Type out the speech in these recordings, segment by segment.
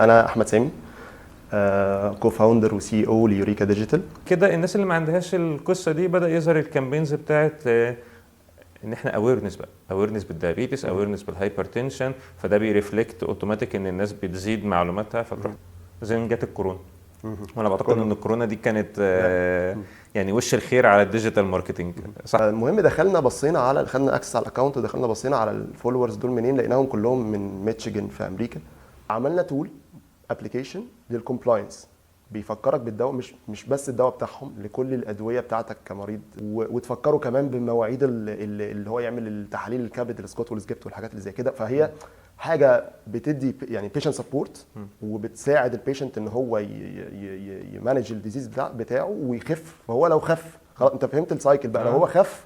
انا احمد سامي، co-founder و CEO ل Eureka Digital. كده الناس اللي ما عندهاش القصة دي بدا يظهر ال campaigns بتاعت ان احنا awareness بقى، awareness بال diabetes، awareness بال hypertension، فده بي reflect automatic ان الناس بتزيد معلوماتها فتروح. زي ما جت الكورونا، وانا بعتقد ان الكورونا دي كانت يعني وش الخير على ال digital marketing، صح؟ المهم دخلنا بصينا على، خدنا access على ال account ودخلنا بصينا على ال followers دول منين، لقيناهم كلهم من ميتشيجن في امريكا. عملنا tool application لل compliance بيفكرك بالدواء، مش بس الدواء بتاعهم، لكل الادوية بتاعتك كمريض، وتفكره كمان بمواعيد اللي هو يعمل التحاليل الكبد، ال SGOT وال SGPT والحاجات اللي زي كده. فهي حاجة بتدي يعني patient support وبتساعد ال patient ان هو ي manage ال disease بتاعه ويخف. فهو لو خف خلاص، انت فهمت ال cycle بقى، لو هو خف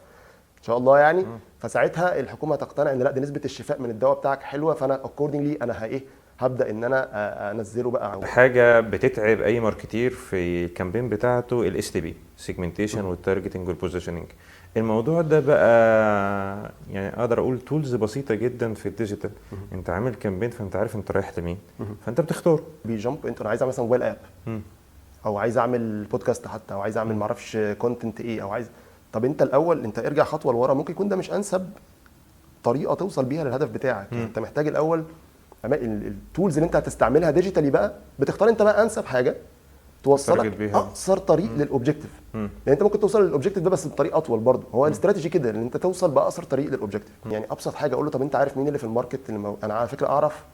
ان شاء الله يعني، فساعتها الحكومة هتقتنع ان لا، ده نسبه الشفاء من الدواء بتاعك حلوه، فانا accordingly انا ايه هبدا ان انا انزله بقى. حاجة بتتعب اي marketer في ال campaign بتاعته ال STP، segmentation وال targeting وال positioning. الموضوع ده بقى يعني اقدر اقول tools بسيطة جدا في ال digital. انت عامل campaign فانت عارف انت رايح لمين، فانت بتختار. بي jump انت، انا عايز اعمل مثلا mobile app او عايز اعمل بودكاست حتى، او عايز اعمل معرفش content ايه، او عايز، طب انت الاول انت ارجع خطوة لورا، ممكن يكون ده مش انسب طريقه توصل بيها للهدف بتاعك. انت محتاج الاول ال tools اللي انت هتستعملها digitally بقى، بتختار انت بقى انسب حاجة توصلك target بيها. اقصر طريق لل objective، لان انت ممكن توصل لل objective ده بس بطريق اطول برضه. هو الاستراتيجي كده، ان انت توصل باقصر طريق لل objective. يعني ابسط حاجة اقول له طب انت عارف مين اللي في ال market اللي انا على فكرة اعرف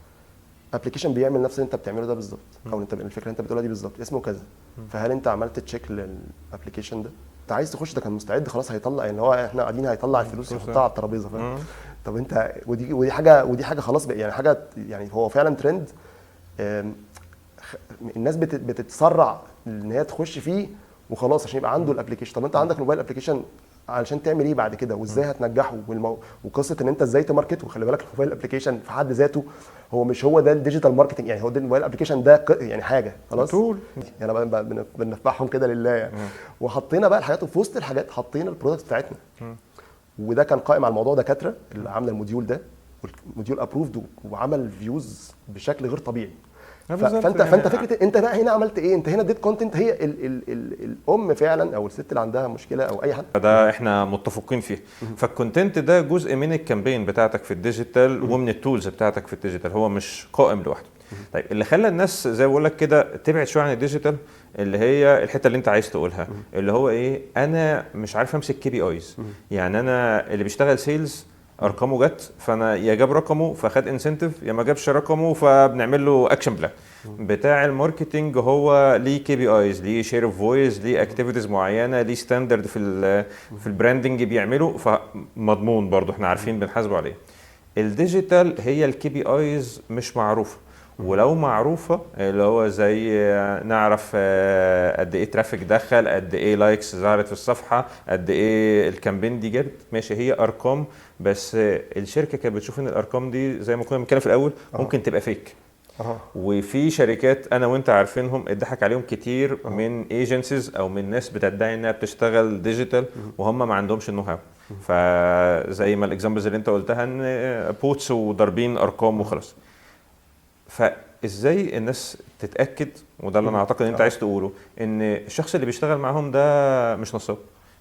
application بيعمل نفس اللي انت بتعمله ده بالظبط، او انت الفكرة اللي انت بتقولها دي بالظبط، اسمه كذا، فهل انت عملت check لل application ده؟ انت عايز تخش، ده كان مستعد خلاص هيطلع، يعني هو احنا قاعدين هيطلع الفلوس يحطها على الترابيزه، فاهم؟ طب انت ودي حاجه خلاص بقى، يعني حاجة يعني هو فعلا ترند، الناس بتتسرع ان هي تخش فيه وخلاص عشان يبقى عنده ال application. طب انت عندك mobile application علشان تعمل ايه بعد كده؟ وازاي هتنجحه؟ وقصة ان انت ازاي ت market ه. خلي بالك ال mobile application في حد ذاته هو مش هو ده ال digital marketing، يعني هو ده ال mobile application ده يعني حاجة خلاص tool. يعني بننفعهم كده لله يعني. وحطينا بقى الحاجات، وفي وسط الحاجات حطينا ال product بتاعتنا، وده كان قائم على الموضوع. دكاترة اللي عامله ال module ده، وال module approved وعمل views بشكل غير طبيعي. بالظبط. فانت يعني فانت فكرة انت بقى هنا عملت ايه؟ انت هنا اديت content هي ال ال ال الام فعلا او الست اللي عندها مشكلة او اي حد. ده احنا متفقين فيه. فال content ده جزء من ال campaign بتاعتك في ال digital ومن ال tools بتاعتك في ال digital، هو مش قائم لوحده. طيب، اللي خلى الناس زي ما بقول لك كده تبعد شوية عن ال digital اللي هي الحتة اللي انت عايز تقولها، اللي هو ايه؟ انا مش عارف امسك KPIs. يعني انا اللي بيشتغل sales ارقامه جت، فانا يا جاب رقمه فخد incentive، يا ما جابش رقمه فبنعمل له action plan. بتاع ال marketing هو ليه KPIs، ليه share of voice، ليه activities معينه، ليه standard في ال branding بيعمله، فمضمون برضو احنا عارفين بنحاسبه عليه. ال digital هي ال KPIs مش معروفه، ولو معروفة اللي هو زي نعرف قد ايه traffic دخل، قد ايه likes ظهرت في الصفحه، قد ايه ال campaign دي جابت، ماشي هي ارقام، بس الشركة كانت بتشوف ان الارقام دي زي ما كنا بنتكلم في الاول ممكن تبقى fake. وفي شركات انا وانت عارفينهم اتضحك عليهم كتير من agencies او من ناس بتدعي انها بتشتغل digital وهم ما عندهمش ال know how. فزي ما ال examples اللي انت قلتها ان bots وضاربين ارقام وخلاص. فازاي الناس تتاكد؟ وده اللي انا اعتقد ان انت عايز تقوله، ان الشخص اللي بيشتغل معاهم ده مش نصاب.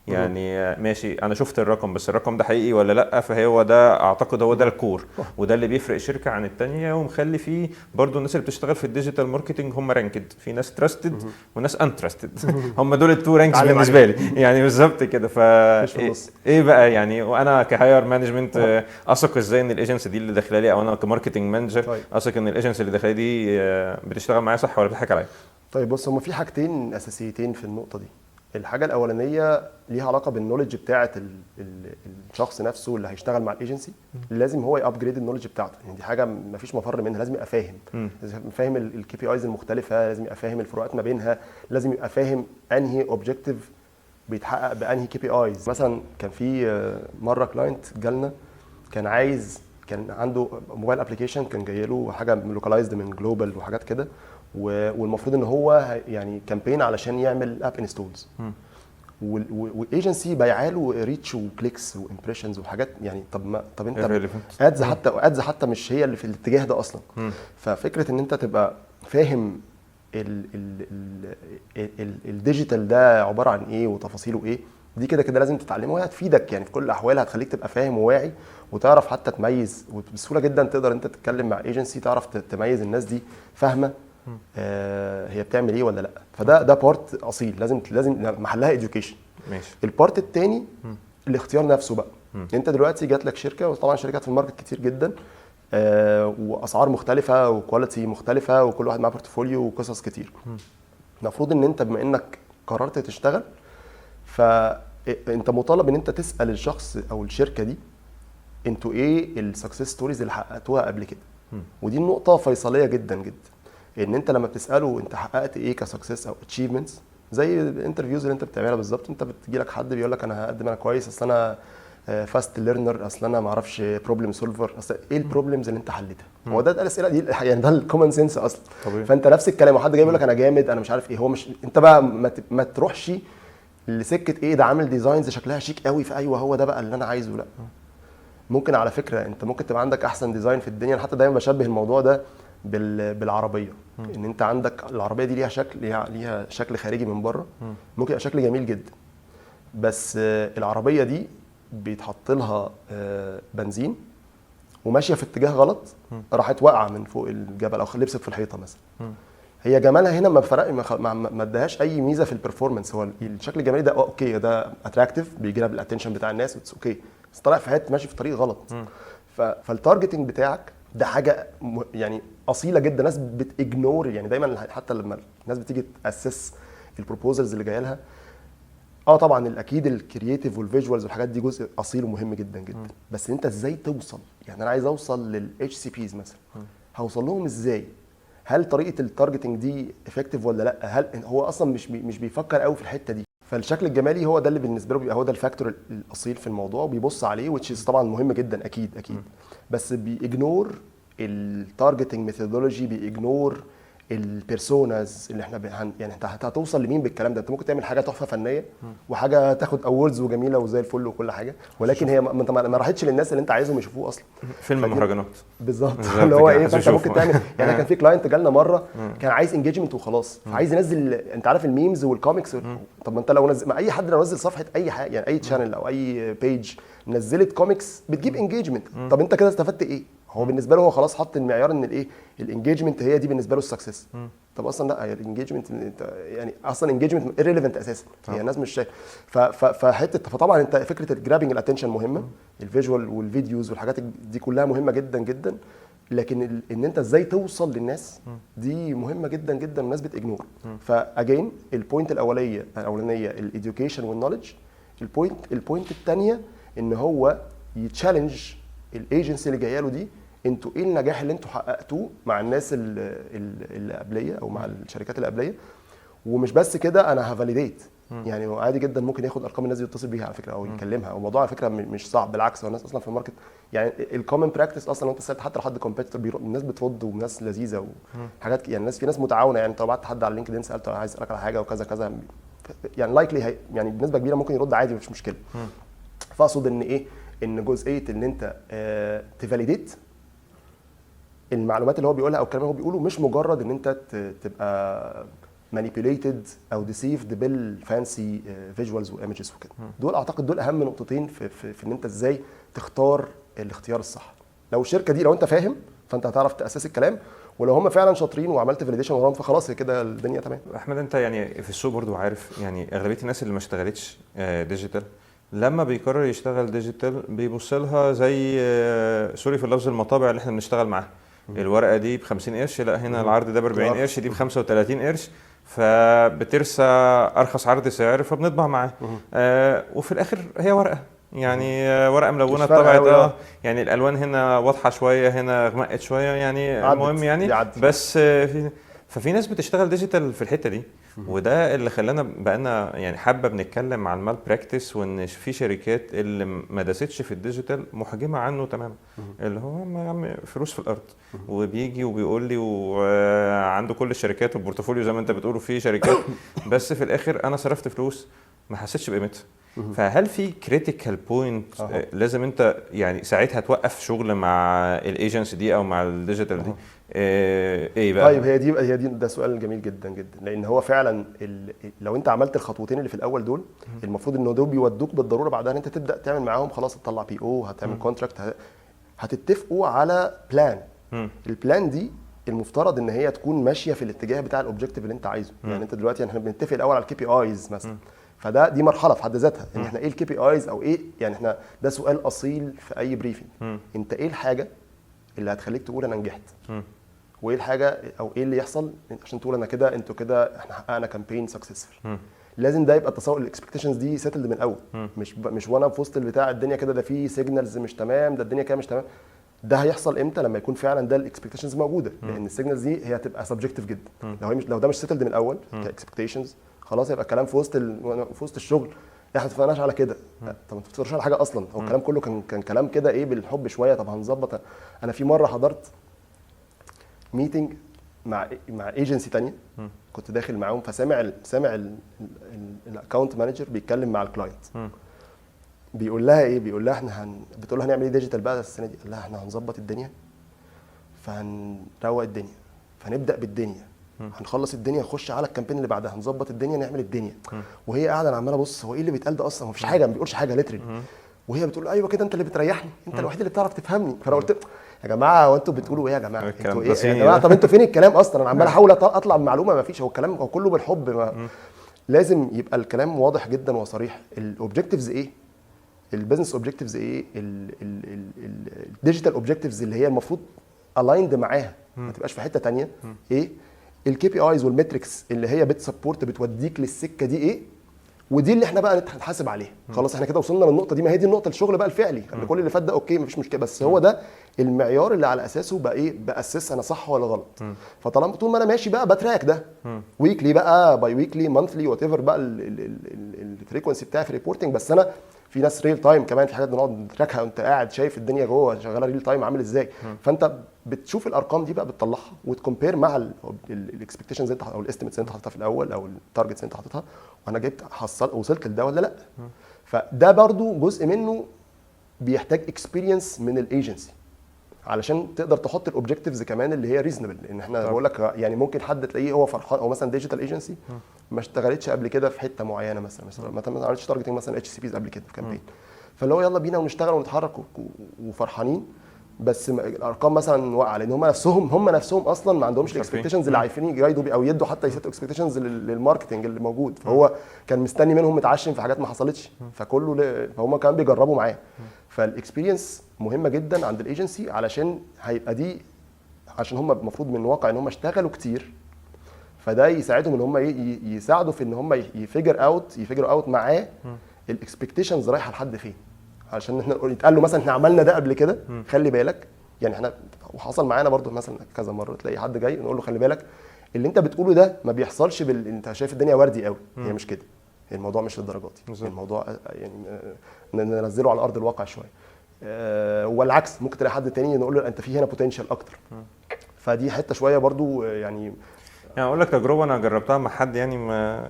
يعني ماشي انا شفت الرقم، بس الرقم ده حقيقي ولا لا؟ فهو ده اعتقد هو ده ال core، وده اللي بيفرق شركة عن التانية، ومخلي فيه برضو الناس اللي بتشتغل في ال digital marketing هم ranked، في ناس trusted وناس untrusted، هم دول ال two ranks اتعلم بالنسبة لي يعني، بالظبط كده. ف مفيش في النص. ايه بقى يعني؟ وانا ك higher management اثق ازاي ان ال agency دي اللي داخله لي، او انا ك marketing manager اثق ان ال agency اللي داخله لي دي بتشتغل معايا صح ولا بتضحك عليا؟ طيب بص، هما في حاجتين اساسيتين في النقطة دي. الحاجة الاولانية ليها علاقة بال knowledge بتاعه الشخص نفسه اللي هيشتغل مع ال agency، لازم هو ي upgrade ال knowledge بتاعته. يعني دي حاجة ما فيش مفر منها، لازم يبقى فاهم، لازم يبقى فاهم ال KPIs المختلفه، لازم يبقى فاهم الفروقات ما بينها، لازم يبقى فاهم انهي objective بيتحقق بانهي KPIs. مثلا كان في مرة client جالنا كان عايز، كان عنده mobile application، كان جاي له حاجة localized من global وحاجات كده، والمفروض ان هو يعني campaign علشان يعمل app installs. وال agency بايعاله reach و clicks و impressions وحاجات، يعني طب ما طب انت Irrelevant. ads حتى، ads حتى مش هي اللي في الاتجاه ده اصلا. ففكره ان انت تبقى فاهم ال ال ال ال ال digital ده عبارة عن ايه وتفاصيله ايه، دي كده كده لازم تتعلمها، وهي هتفيدك يعني في كل الاحوال، هتخليك تبقى فاهم وواعي وتعرف حتى تميز، وبسهوله جدا تقدر انت تتكلم مع agency تعرف تميز الناس دي فاهمه هي بتعمل ايه ولا لا. فده part اصيل لازم محلها education. ال part الثاني الاختيار نفسه بقى. انت دلوقتي جات لك شركه، وطبعا شركات في ال market كتير جدا، واسعار مختلفة و quality مختلفة، وكل واحد معاه portfolio وقصص كتير. المفروض ان انت بما انك قررت تشتغل، فانت مطالب ان انت تسال الشخص او الشركة دي انتوا ايه ال success stories اللي حققتوها قبل كده. ودي النقطة فيصليه جدا جدا، ان انت لما بتساله انت حققت ايه ك success او achievements، زي ال interviews اللي انت بتعملها بالظبط، انت بتجي لك حد بيقول لك انا هقدم، انا كويس، اصل انا fast learner، اصل انا ما اعرفش problem solver، اصل ايه ال problems اللي انت حليتها؟ هو ده الاسئلة دي، يعني ده ال common sense اصلا. فانت نفس الكلام، وحد جاي بيقول لك انا جامد انا مش عارف ايه، هو مش انت بقى ما تروحش لسكه ايه ده عامل designs شكلها شيك قوي، فايوه هو ده بقى اللي انا عايزه. لا، ممكن على فكرة انت ممكن تبقى عندك احسن design في الدنيا. انا حتى دايما بشبه الموضوع ده بالعربيه، ان انت عندك العربية دي ليها شكل، ليها شكل خارجي من بره، ممكن يبقى شكل جميل جدا، بس العربية دي بيتحط لها بنزين وماشية في اتجاه غلط، راحت واقعه من فوق الجبل او لبست في الحيطة مثلا. هي جمالها هنا ما فرق، ما اداهاش اي ميزة في ال performance. هو الشكل الجمالي ده okay، ده attractive، بيجي ال attention بتاع الناس، it's okay، بس طالع في حتة ماشي في طريق غلط. فال targeting بتاعك ده حاجة يعني اصيلة جدا. ناس بت ignore، يعني دايما حتى لما الناس بتيجي ت assess ال proposals اللي جاية لها، طبعا الاكيد ال creative وال visuals والحاجات دي جزء اصيل ومهم جدا جدا، بس انت ازاي توصل؟ يعني انا عايز اوصل لل HCPs مثلا، هوصل لهم ازاي؟ هل طريقه ال targeting دي effective ولا لا؟ هل هو اصلا مش بيفكر قوي في الحتة دي؟ فالشكل الجمالي هو ده اللي بالنسبة له بيبقى هو ده ال factor الاصيل في الموضوع وبيبص عليه، which is طبعا مهم جدا اكيد اكيد، بس بي ignore ال targeting methodology، بي ignore ال personas اللي احنا يعني انت هتوصل لمين بالكلام ده؟ انت ممكن تعمل حاجة تحفة فنية وحاجه تاخد awards وجميلة وزي الفل وكل حاجه، ولكن هي ما انت ما راحتش للناس اللي انت عايزهم يشوفوه اصلا. فيلم مهرجانات. بالظبط، اللي هو ايه، فانت ممكن تعمل يعني كان في client جالنا مرة كان عايز engagement وخلاص، فعايز ينزل انت عارف ال memes وال comics. طب ما انت لو نزل، ما اي حد لو نزل صفحة اي حاجه، يعني اي channel او اي page نزلت كوميكس بتجيب engagement، طب انت كده استفدت ايه؟ هو بالنسبة له هو خلاص حط المعيار ان الايه ال engagement هي دي بالنسبة له ال success. طب اصلا لا، هي ال engagement انت يعني اصلا engagement irrelevant اساسا، هي الناس مش شايفه. فحته فطبعا انت فكرة ال grabbing ال attention مهمه، ال visual وال videos والحاجات دي كلها مهمة جدا جدا، لكن ان انت ازاي توصل للناس دي مهمة جدا جدا، الناس بت ignore. ف again ال point الاولانيه ال education وال knowledge، ال point الثانية ان هو ي challenge ال agency اللي جاية له دي، انتوا ايه النجاح اللي انتوا حققتوه مع الناس اللي قبليه او مع الشركات اللي قبليه؟ ومش بس كده، انا ه validate، يعني هو عادي جدا ممكن ياخد ارقام الناس دي يتصل بيها على فكرة او يكلمها، والموضوع على فكرة مش صعب، بالعكس هو الناس اصلا في ال market يعني ال common practice اصلا لو انت سالت حتى لو حد competitor الناس بترد وناس لذيذة وحاجات، يعني الناس في ناس متعاونة. يعني انت لو بعت حد على LinkedIn سالته عايز اسالك على حاجة وكذا كذا، يعني likely يعني بنسبة كبيرة ممكن يرد عادي، مفيش مشكلة. فاقصد ان ايه، ان جزئية ان انت ت validate المعلومات اللي هو بيقولها او الكلام اللي هو بيقوله، مش مجرد ان انت تبقى manipulated او deceived بال fancy visuals و images وكده. دول اعتقد دول اهم نقطتين في ان انت ازاي تختار الاختيار الصح. لو الشركة دي لو انت فاهم فانت هتعرف ت assess الكلام، ولو هم فعلا شاطرين وعملت validation وراهم فخلاص هي كده الدنيا تمام. احمد، انت يعني في السوق برضو عارف، يعني اغلبية الناس اللي ما اشتغلتش digital لما بيقرر يشتغل digital بيبص لها زي sorry في اللفظ المطابع اللي احنا بنشتغل معاها، الورقة دي ب 50 قرش، لا هنا العرض ده ب 40 قرش، دي ب 35 قرش، فبترسى ارخص عرض سعر فبنطبع معاه. وفي الاخر هي ورقه، يعني ورقة ملونة مش فارقة اتطبعت أوي، يعني الالوان هنا واضحة شويه، هنا غمقت شويه، يعني عدت، المهم يعني دي عدت. بس ففي ناس بتشتغل digital في الحتة دي، وده اللي خلانا بقالنا يعني حابة بنتكلم عن ال malpractice، وان في شركات اللي ما داستش في ال digital محجمه عنه تماما، اللي هو ما يا عم فلوس في الارض، وبيجي وبيقول لي وعنده كل الشركات وال portfolio زي ما انت بتقول في شركات، بس في الاخر انا صرفت فلوس ما حسيتش بقيمتها. فهل في critical point لازم انت يعني ساعتها توقف شغل مع ال agency دي او مع ال digital دي؟ ايه بقى؟ طيب هي دي ده سؤال جميل جدا جدا، لان هو فعلا لو انت عملت الخطوتين اللي في الاول دول، المفروض ان دول بيودوك بالضرورة بعدها ان انت تبدا تعمل معاهم، خلاص تطلع PO، هتعمل contract، هتتفقوا على plan. ال plan دي المفترض ان هي تكون ماشية في الاتجاه بتاع ال objective اللي انت عايزه. يعني انت دلوقتي احنا بنتفق الاول على ال KPIs مثلا، فده دي مرحلة في حد ذاتها، ان احنا ايه ال KPIs او ايه، يعني احنا ده سؤال اصيل في اي briefing. انت ايه الحاجة اللي هتخليك تقول انا نجحت؟ وايه الحاجة او ايه اللي يحصل عشان تقول انا كده، انتوا كده احنا حققنا campaign successful؟ لازم ده يبقى التصور، ال expectations دي settled من الاول، مش وانا في وسط البتاع الدنيا كده، ده في signals مش تمام، ده الدنيا كده مش تمام. ده هيحصل امتى؟ لما يكون فعلا ده ال expectations موجوده، لان ال signals دي هي هتبقى subjective جدا. لو هي مش لو ده مش settled من الاول ك expectations، خلاص يبقى الكلام في وسط الشغل، احنا ما اتفقناش على كده. طب ما اتفقناش على حاجة اصلا، هو الكلام كله كان كلام كده ايه بالحب شويه. طب هنظبط. انا في مرة حضرت meeting مع agency تانية، كنت داخل معاهم، فسامع ال سامع ال account manager بيتكلم مع ال client، بيقول لها ايه؟ بيقول لها احنا بتقول له هنعمل ايه digital بقى السنة دي؟ قال لها احنا هنظبط الدنيا، فهنروق الدنيا، فنبدا بالدنيا، هنخلص الدنيا نخش على ال campaign اللي بعدها، هنظبط الدنيا، نعمل الدنيا. وهي قاعده، انا عمال ابص هو ايه اللي بيتقال ده اصلا؟ مفيش حاجه، ما بيقولش حاجة literally. وهي بتقول ايوه كده، انت اللي بتريحني، انت الوحيد اللي بتعرف تفهمني. فانا قلت يا جماعة هو انتوا بتقولوا ايه يا جماعة؟ الكلام انتوا ده ايه يا صيني جماعة؟ ده. طب انتوا فين الكلام اصلا؟ انا عمال احاول اطلع بمعلومه، ما فيش. هو الكلام هو كله بالحب. ما لازم يبقى الكلام واضح جدا وصريح، ال objectives ايه، ال business objectives ايه، ال digital objectives اللي هي المفروض aligned معاها، ما تبقاش في حتة تانية، ايه ال KPIs وال metrics اللي هي بت support، بتوديك للسكه دي ايه، ودي اللي احنا بقى نتحاسب عليها. خلاص احنا كده وصلنا للنقطة دي، ما هي دي النقطه، الشغل بقى الفعلي، ان كل اللي فات ده okay مفيش مشكله، بس هو ده المعيار اللي على اساسه بقى ايه ب assess انا صح ولا غلط. فطالما طول ما انا ماشي بقى ب track ده weekly بقى، bi-weekly، monthly، whatever بقى ال frequency بتاعي في ال reporting. بس انا في ناس real time كمان، في حاجات بنقعد ن track ها وانت قاعد شايف الدنيا جوه شغالة real time عامل ازاي. فانت بتشوف الارقام دي بقى، بتطلعها وت compare مع ال expectations انت او ال estimates اللي انت حاططها في الاول او ال targets اللي انت حاططها، وانا جبت حصل وصلت لده ولا لا. فده برضو جزء منه بيحتاج experience من ال agency علشان تقدر تحط ال objectives كمان اللي هي reasonable، لان احنا بقول لك يعني ممكن حد تلاقيه هو فرحان، او مثلا digital agency ما اشتغلتش قبل كده في حتة معينه، مثلا ما عملتش targeting مثلا HCPs قبل كده في campaign، فاللي هو يلا بينا ونشتغل ونتحرك وفرحانين، بس الارقام مثلا واقعه، لان هم نفسهم اصلا ما عندهمش مش عارفين. ال expectations اللي عارفين ي guide وا بيه او يدوا حتى ي set وا expectations لل marketing اللي موجود. فهو كان مستني منهم، متعشم في حاجات ما حصلتش، فكله فهم كمان بيجربوا معاه. فال experience مهمة جدا عند ال agency، علشان هيبقى دي عشان هم المفروض من واقع ان هم اشتغلوا كتير، فده يساعدهم ان هم يساعدوا في ان هم ي figure out معاه ال expectations رايحة لحد فين، عشان احنا يتقال له مثلا احنا عملنا ده قبل كده، خلي بالك. يعني احنا وحصل معانا برضو مثلا كذا مره، تلاقي حد جاي نقول له خلي بالك اللي انت بتقوله ده ما بيحصلش انت شايف الدنيا وردي قوي، هي مش كده، الموضوع مش للدرجة دي. الموضوع يعني ننزله على ارض الواقع شويه. والعكس ممكن تلاقي حد تاني نقول له انت في هنا potential اكتر. فدي حتة شوية برضو يعني. يعني اقول لك تجربه انا جربتها مع حد، يعني ما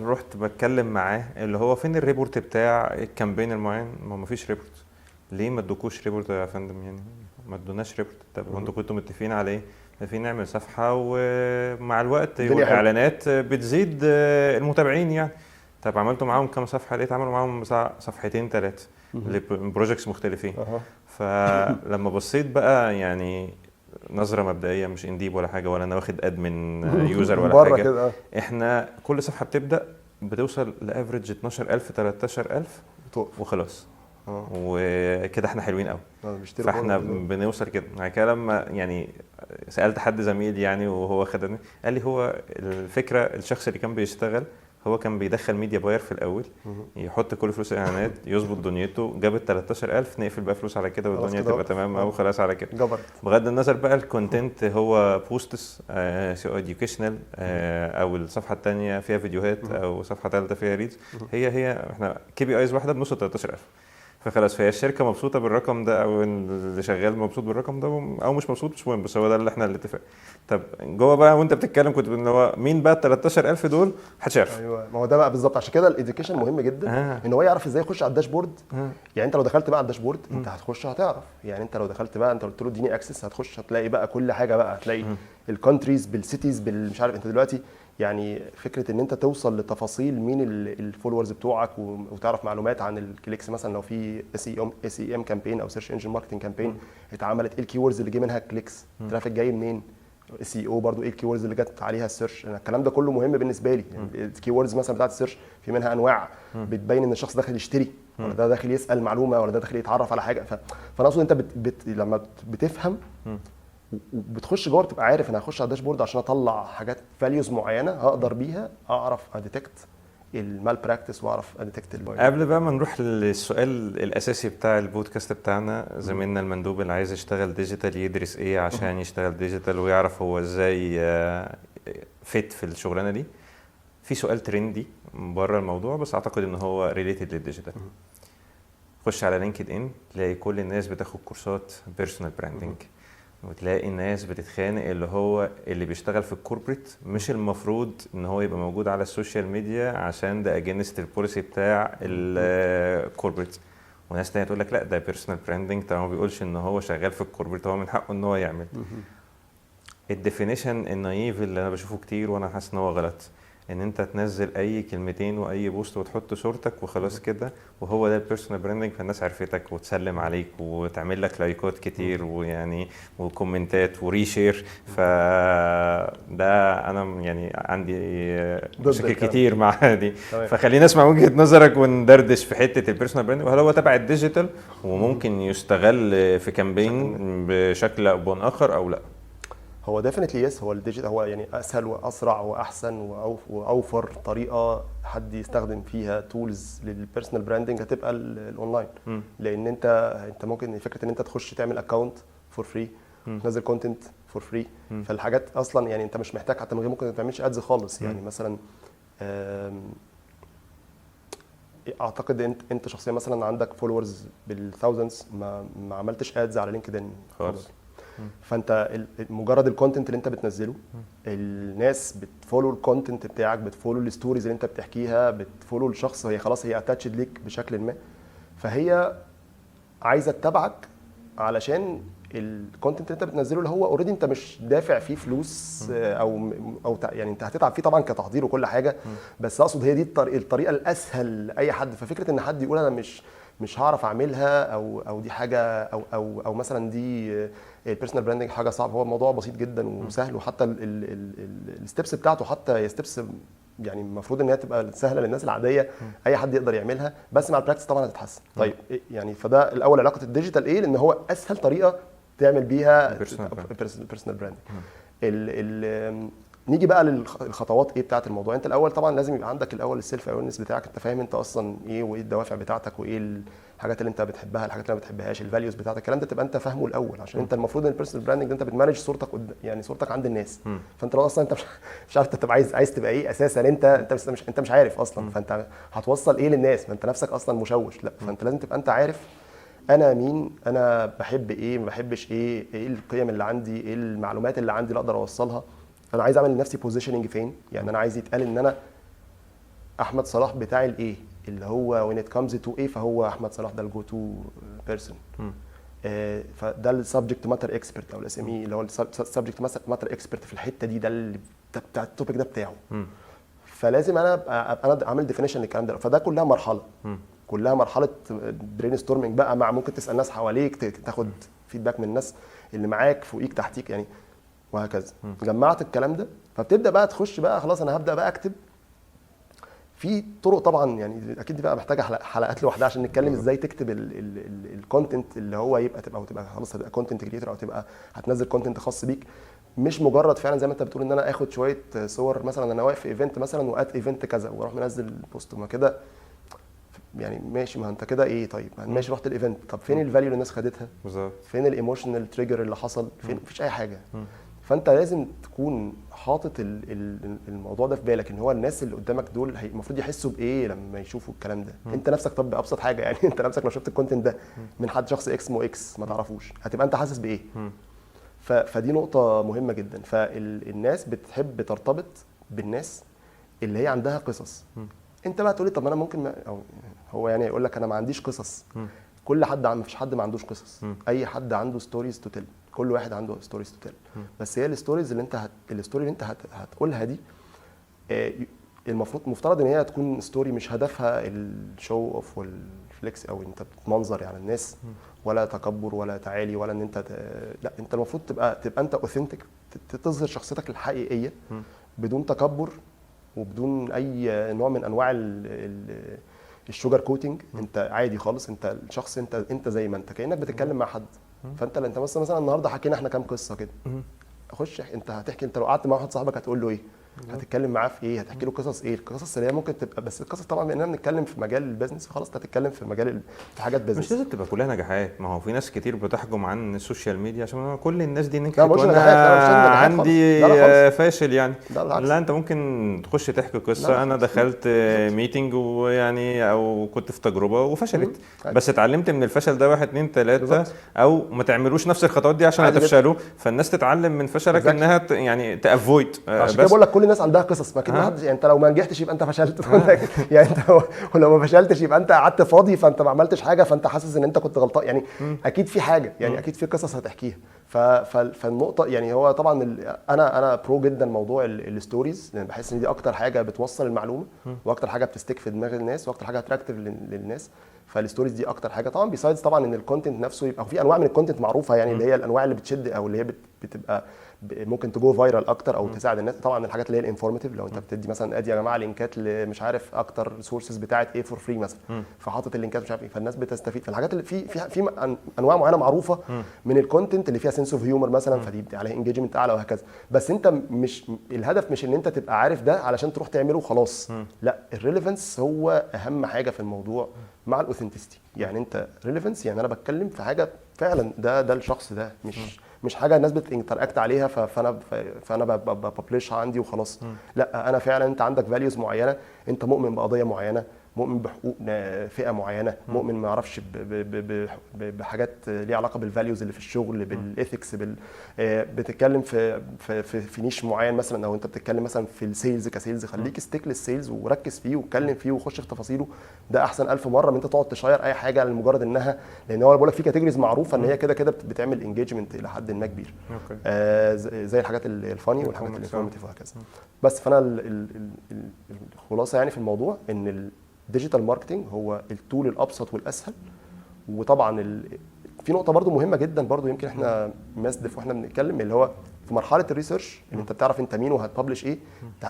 رحت بتكلم معاه اللي هو فين ال report بتاع ال campaign المعين؟ ما فيش report. ليه ما ادوكوش report يا فندم؟ يعني ما ادوناش report. طب هو انتوا كنتوا متفقين على ايه؟ متفقين نعمل صفحة ومع الوقت الدنيا حلوة. والاعلانات بتزيد المتابعين يعني. طب عملتوا معاهم كام صفحه؟ لقيت عملوا معاهم بتاع صفحتين ثلاثة ل projects مختلفين. فلما بصيت بقى يعني نظره مبدئيه، مش in deep ولا حاجة ولا انا واخد admin user ولا بره حاجه، كده. احنا كل صفحة بتبدا بتوصل ل average 12000 13000 تقف. وخلاص، وكده احنا حلوين قوي. بيشتروا فاحنا كله. بنوصل كده. بعد كده لما يعني سالت حد زميل يعني وهو خدني، قال لي هو الفكرة الشخص اللي كان بيشتغل هو كان بيدخل media buyer في الاول، يحط كل فلوس الاعلانات، يظبط دنيته، جابت 13000، نقفل بقى فلوس على كده خلاص والدنيا كده تبقى وقف. تمام او خلاص على كده. جبرت. بغض النظر بقى ال content هو posts سواء educational او الصفحة الثانية فيها فيديوهات او صفحة ثالثة فيها reels، هي هي احنا KPIs واحدة بنوصل 13000. فخلاص، فهي الشركة مبسوطة بالرقم ده، او اللي شغال مبسوط بالرقم ده او مش مبسوط، مش مهم، بس هو ده اللي احنا الاتفاق. طب جوه بقى وانت بتتكلم كنت ان هو مين بقى ال 13,000 دول؟ محدش يعرف. ايوه، ما هو ده بقى بالظبط، عشان كده ال education مهم جدا. ان هو يعرف ازاي يخش على ال dashboard. يعني انت لو دخلت بقى على ال dashboard انت هتخش هتعرف، يعني انت لو دخلت بقى انت قلت له اديني access، هتخش هتلاقي بقى كل حاجة بقى، هتلاقي ال countries بال cities بالمش عارف. انت دلوقتي يعني فكرة ان انت توصل لتفاصيل مين ال followers بتوعك وتعرف معلومات عن ال clicks، مثلا لو في SEM campaign او search engine marketing campaign اتعملت، ايه ال keywords اللي جه منها clicks، traffic جاي منين، SEO برضو ايه ال keywords اللي جت عليها ال search. انا الكلام ده كله مهم بالنسبة لي. يعني ال keywords مثلا بتاعت ال search في منها انواع بتبين ان الشخص داخل يشتري ولا ده داخل يسال معلومة ولا ده داخل يتعرف على حاجه. فانا اقصد انت لما بتفهم وبتخش جوه بتبقى عارف انا هخش على ال dashboard عشان اطلع حاجات values معينة هقدر بيها اعرف ا detect ال malpractice واعرف ا detect. قبل بقى ما نروح للسؤال الاساسي بتاع البودكاست بتاعنا، زميلنا المندوب اللي عايز يشتغل digital يدرس ايه عشان يشتغل digital ويعرف هو ازاي fit في الشغلانة دي، في سؤال trendy بره الموضوع بس اعتقد ان هو related لل digital. خش على LinkedIn تلاقي كل الناس بتاخد كورسات personal branding، وتلاقي الناس بتتخانق اللي هو اللي بيشتغل في ال corporate مش المفروض ان هو يبقى موجود على ال social media عشان ده against ال policy بتاع ال corporate، وناس تانية تقول لك لا ده personal branding، طالما ما بيقولش ان هو شغال في ال corporate هو من حقه ان هو يعمل. ال definition ال naive اللي انا بشوفه كتير وانا حاسس ان هو غلط، ان انت تنزل اي كلمتين واي post وتحط صورتك وخلاص كده وهو ده ال personal branding، فالناس عرفتك وتسلم عليك وتعمل لك لايكات كتير ويعني وكومنتات و reshare. فده انا يعني عندي مشاكل كتير مع دي. فخلينا نسمع وجهة نظرك وندردش في حتة ال personal branding، وهل هو تبع ال digital وممكن يستغل في campaign بشكل او باخر او لا؟ هو definitely yes، هو ال digital هو يعني اسهل واسرع واحسن واوفر طريقه حد يستخدم فيها tools لل personal branding هتبقى الاونلاين. لان انت ممكن فكرة ان انت تخش تعمل account for free، تنزل content for free، فالحاجات اصلا يعني انت مش محتاج حتى من غير، ممكن ما تعملش ads خالص. يعني مثلا اعتقد انت شخصيا مثلا عندك followers بال thousands، ما عملتش ads على LinkedIn خالص. فانت مجرد ال content اللي انت بتنزله الناس بت follow ال content بتاعك، بت follow ال stories اللي انت بتحكيها، بت follow الشخص، هي خلاص هي attached ليك بشكل ما، فهي عايزه تتابعك علشان ال content اللي انت بتنزله اللي هو already انت مش دافع فيه فلوس او يعني انت هتتعب فيه طبعا كتحضير وكل حاجه، بس اقصد هي دي الطريقة الاسهل لاي حد. ففكره ان حد يقول انا مش هعرف اعملها او دي حاجة او مثلا دي ال personal branding حاجة صعبه، هو الموضوع بسيط جدا وسهل، وحتى ال steps بتاعته حتى هي steps يعني المفروض ان هي تبقى سهلة للناس العاديه، اي حد يقدر يعملها، بس مع ال practice طبعا هتتحسن. طيب يعني فده الاول علاقة ال digital ايه، لان هو اسهل طريقه تعمل بيها personal branding. نيجي بقى للخطوات ايه بتاعت الموضوع. انت الاول طبعا لازم يبقى عندك الاول ال self awareness بتاعك، انت فاهم انت اصلا ايه وايه الدوافع بتاعتك وايه الحاجات اللي انت بتحبها، الحاجات اللي ما بتحبهاش، ال values بتاعتك، الكلام ده تبقى انت فاهمه الاول، عشان انت المفروض ان ال personal branding ده انت بت manage صورتك يعني صورتك عند الناس. فانت لو اصلا انت مش عارف انت تبقى عايز تبقى ايه اساسا، انت مش عارف اصلا، فانت هتوصل ايه للناس؟ ما انت نفسك اصلا مشوش. لا، فانت لازم تبقى انت عارف انا مين، انا بحب ايه، ما بحبش ايه، ايه القيم اللي عندي، ايه المعلومات اللي عندي اللي اقدر اوصلها، انا عايز اعمل لنفسي positioning فين، يعني انا عايز يتقال ان انا احمد صلاح بتاع الايه، اللي هو when it comes to ايه، فهو احمد صلاح ده ال go to person. فده ال subject matter expert او ال SME اللي هو ال subject matter expert في الحتة دي، ده اللي بتاع ال topic ده بتاعه. فلازم انا ابقى انا عامل definition للكلام ده. فده كلها مرحلة، كلها مرحلة brainstorming بقى، مع ممكن تسال ناس حواليك، تاخد feedback من الناس اللي معاك فوقيك تحتيك يعني وهكذا. جمعت الكلام ده فبتبدا بقى تخش بقى خلاص انا هبدا بقى اكتب. في طرق طبعا يعني اكيد دي بقى محتاجه حلقات لوحدها عشان نتكلم ازاي تكتب ال content اللي هو يبقى تبقى خلاص هتبقى content creator او تبقى هتنزل content خاص بيك، مش مجرد فعلا زي ما انت بتقول ان انا اخد شوية صور مثلا انا واقف في event مثلا و at event كذا واروح منزل post، ما كده يعني ماشي، ما انت كده ايه، طيب ماشي رحت ال event، طب فين ال value اللي الناس خدتها؟ بالظبط. فين ال emotional trigger اللي حصل؟ فين؟ مفيش اي حاجة. فانت لازم تكون حاطط الموضوع ده في بالك، ان هو الناس اللي قدامك دول المفروض يحسوا بايه لما يشوفوا الكلام ده. انت نفسك، طب ابسط حاجة يعني انت نفسك لو شفت ال content ده من حد شخص X مو X ما تعرفوش، هتبقى انت حاسس بايه؟ فدي نقطة مهمة جدا. فالناس بتحب ترتبط بالناس اللي هي عندها قصص. انت بقى تقولي طب انا ممكن ما أو هو يعني يقول لك انا ما عنديش قصص. كل حد مفيش حد ما عندوش قصص. اي حد عنده stories to tell، كل واحد عنده stories to tell. بس هي ال stories اللي انت ال story اللي انت هتقولها دي المفروض مفترض ان هي تكون story مش هدفها ال show off وال flex او انت بتمنظر على الناس، ولا تكبر ولا تعالي ولا ان انت لا، انت المفروض تبقى انت authentic، تظهر شخصيتك الحقيقية بدون تكبر وبدون اي نوع من انواع ال sugar coating. انت عادي خالص، انت الشخص، انت زي ما انت، كانك بتتكلم مع حد. فانت انت مثلا النهارده حكينا احنا كام قصة كده، خش انت هتحكي، انت لو قعدت مع واحد صاحبك هتقول له ايه؟ هتتكلم معاه في ايه؟ هتحكي له قصص ايه؟ القصص اللي هي ممكن تبقى، بس القصص طبعا باننا بنتكلم في مجال ال business، خلاص انت هتتكلم في مجال في حاجات business. مش لازم تبقى كلها نجاحات، ما هو في ناس كتير بتحجم عن ال social media عشان كل الناس دي نجحت وانا عندي فاشل يعني. لا, لا انت ممكن تخش تحكي قصة، انا دخلت meeting ويعني او كنت في تجربه وفشلت، بس اتعلمت من الفشل ده 1 2 3، او ما تعملوش نفس الخطوات دي عشان هتفشلوا، فالناس تتعلم من فشلك انها يعني ت avoid. عشان كده بقول لك كل الناس عندها قصص، ما كده حد يعني انت لو ما نجحتش يبقى انت فشلت يعني انت ولو ما فشلتش يبقى انت قعدت فاضي، فانت ما عملتش حاجة، فانت حاسس ان انت كنت غلطان يعني. اكيد في حاجة يعني، اكيد في قصص هتحكيها. فالنقطه يعني هو طبعا انا pro جدا موضوع ال stories، لان بحس ان دي اكتر حاجة بتوصل المعلومة، واكتر حاجة بت stick في دماغ الناس، واكتر حاجة attractive للناس. فال stories دي اكتر حاجة طبعا. besides طبعا ان ال content نفسه يبقى في انواع من ال content معروفة يعني، اللي هي الانواع اللي بتشد او اللي هي بتبقى ممكن ت go viral اكتر او تساعد الناس. طبعا الحاجات اللي هي ال informative، لو انت بتدي مثلا ادي يا جماعة لينكات مش عارف اكتر sources بتاعت ايه for free مثلا، فحاطط اللينكات مش عارف ايه، فالناس بتستفيد. فالحاجات اللي في انواع معينة معروفة من ال content اللي فيها sense of humor مثلا، فدي عليها engagement اعلى وهكذا. بس انت مش الهدف مش ان انت تبقى عارف ده علشان تروح تعمله وخلاص، لا، ال relevance هو اهم حاجة في الموضوع مع ال authenticity. يعني انت relevance يعني انا بتكلم في حاجة فعلا ده الشخص ده، مش حاجة الناس بت interact عليها فانا ب publish ها عندي وخلاص. لا، انا فعلا انت عندك values معينة، انت مؤمن بقضيه معينة، مؤمن بحقوق فئة معينة، مؤمن ما اعرفش بحاجات ليها علاقة بال values اللي في الشغل، بال ethics، بتتكلم في في في niche معين مثلا، او انت بتتكلم مثلا في ال sales ك sales، خليك stick لل sales وركز فيه واتكلم فيه وخش في تفاصيله. ده احسن 1000 مرة من انت تقعد ت share اي حاجة لمجرد انها، لان هو بقول لك في categories معروفة ان هي كده كده بتعمل engagement الى حد ما كبير، زي الحاجات ال funny والحاجات ال informative وهكذا. بس فانا الخلاصة يعني في الموضوع ان ال digital marketing هو ال tool الابسط والاسهل. وطبعا في نقطة برضو مهمة جدا برضو يمكن احنا missed واحنا بنتكلم، اللي هو في مرحلة ال research ان انت بتعرف انت مين وهت publish ايه،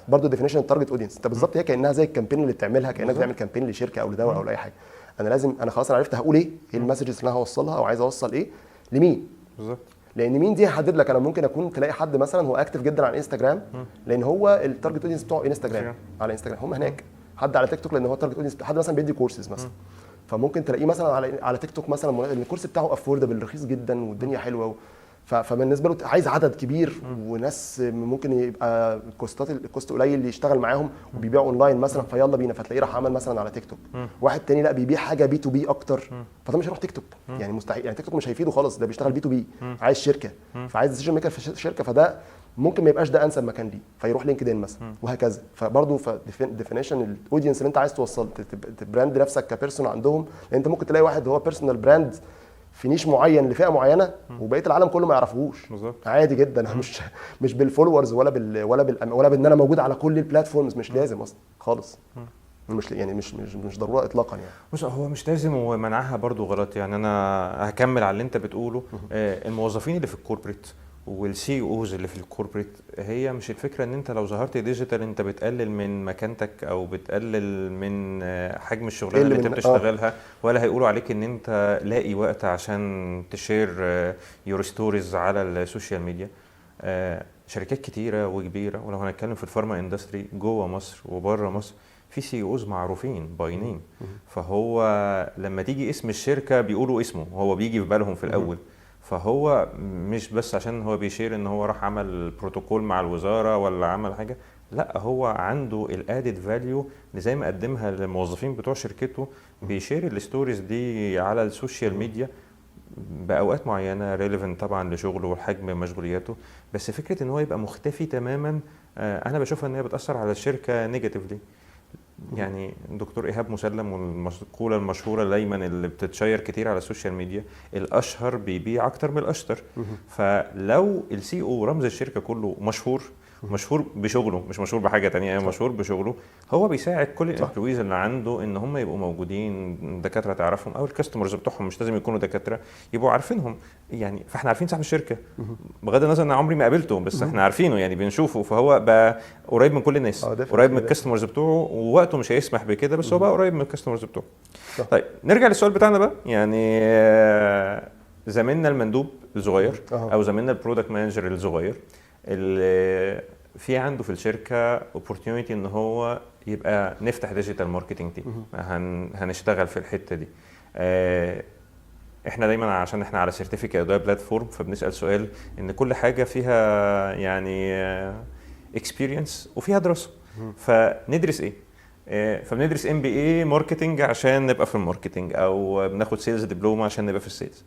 برضو definition ال target audience. انت بالظبط هي كانها زي ال campaign اللي بتعملها، كانك بتعمل campaign لشركة او لدواء او لاي حاجة. انا لازم، انا خلاص انا عرفت هقول ايه، ايه ال messages اللي انا هوصلها او عايز اوصل ايه لمين بالظبط، لان مين دي هحدد لك. انا ممكن اكون تلاقي حد مثلا هو active جدا على انستجرام، لان هو ال target audience بتوعه انستجرام، على انستجرام هم هناك. حد على تيك توك لان هو target audience، حد مثلا بيدي كورسز مثلا، فممكن تلاقيه مثلا على تيك توك مثلا ال course بتاعه affordable، رخيص جدا والدنيا حلوة، فبالنسبه له عايز عدد كبير وناس ممكن يبقى ال cost قليل اللي يشتغل معاهم وبيبيعوا اونلاين مثلا، فيلا بينا، فتلاقيه راح عمل مثلا على تيك توك. واحد تاني لا بيبيع حاجة B2B اكتر، فده مش هيروح تيك توك يعني مستحيل، يعني تيك توك مش هيفيده خالص، ده بيشتغل B2B، عايز شركة، فعايز decision maker في شركة، فده ممكن ما يبقاش ده انسب مكان ليه، فيروح لينكدين مثلا وهكذا. فبرضه definition ال audience اللي انت عايز توصل ت brand نفسك ك person عندهم، لان انت ممكن تلاقي واحد هو personal brand في niche معين لفئة معينة وبقية العالم كله ما يعرفوهوش، عادي جدا. مش بال followers ولا بال ولا بال ولا بان انا موجود على كل ال platforms، مش لازم اصلا خالص، مش يعني مش مش مش ضرورة اطلاقا يعني. بص، هو مش لازم ومنعها برضو غلط يعني. انا هكمل على اللي انت بتقوله. الموظفين اللي في ال corporate وال CEOs اللي في ال corporate، هي مش الفكرة ان انت لو ظهرت digital انت بتقلل من مكانتك او بتقلل من حجم الشغلانة اللي انت بتشتغلها، ولا هيقولوا عليك ان انت لاقي وقت عشان ت share your stories على ال social media. شركات كتيرة وكبيره، ولو هنتكلم في ال pharma industry جوه مصر وبره مصر، في CEOs معروفين by name، فهو لما تيجي اسم الشركة بيقولوا اسمه، هو بيجي في بالهم في الاول. فهو مش بس عشان هو بي share ان هو راح عمل بروتوكول مع الوزارة ولا عمل حاجه، لا، هو عنده ال added value اللي زي ما قدمها للموظفين بتوع شركته، بي share ال stories دي على ال social media باوقات معينة relevant طبعا لشغلة والحجم مشغولياته. بس فكرة ان هو يبقى مختفي تماما، انا بشوفها ان هي بتاثر على الشركة negatively. يعني دكتور ايهاب مسلم والمقوله المشهورة دايما اللي بتتشير كتير على ال social media، الاشهر بيبيع اكتر من الاشطر. فلو ال CEO رمز الشركة كله مشهور، مشهور بشغله، مش مشهور بحاجة تانية، يعني مشهور بشغله، هو بيساعد كل ال employees اللي عنده ان هم يبقوا موجودين، دكاترة تعرفهم او ال customers بتوعهم مش لازم يكونوا دكاتره، يبقوا عارفينهم. يعني فاحنا عارفين صاحب الشركة بغض النظر ان عمري ما قابلته، بس احنا عارفينه، يعني بنشوفه، فهو بقى قريب من كل الناس، قريب من ال customers بتوعه، ووقته مش هيسمح بكده، بس هو بقى قريب من ال customers بتوعه. طيب نرجع للسؤال بتاعنا بقى، يعني زميلنا المندوب الصغير او زميلنا ال product manager الصغير اللي في عنده في الشركة opportunity ان هو يبقى نفتح digital marketing team، هنشتغل في الحتة دي. احنا دايما عشان احنا على certificate platform، فبنسال سؤال ان كل حاجة فيها يعني experience وفيها دراسه، فندرس ايه؟ فبندرس MBA marketing عشان نبقى في ال marketing، او بناخد sales diploma عشان نبقى في ال sales.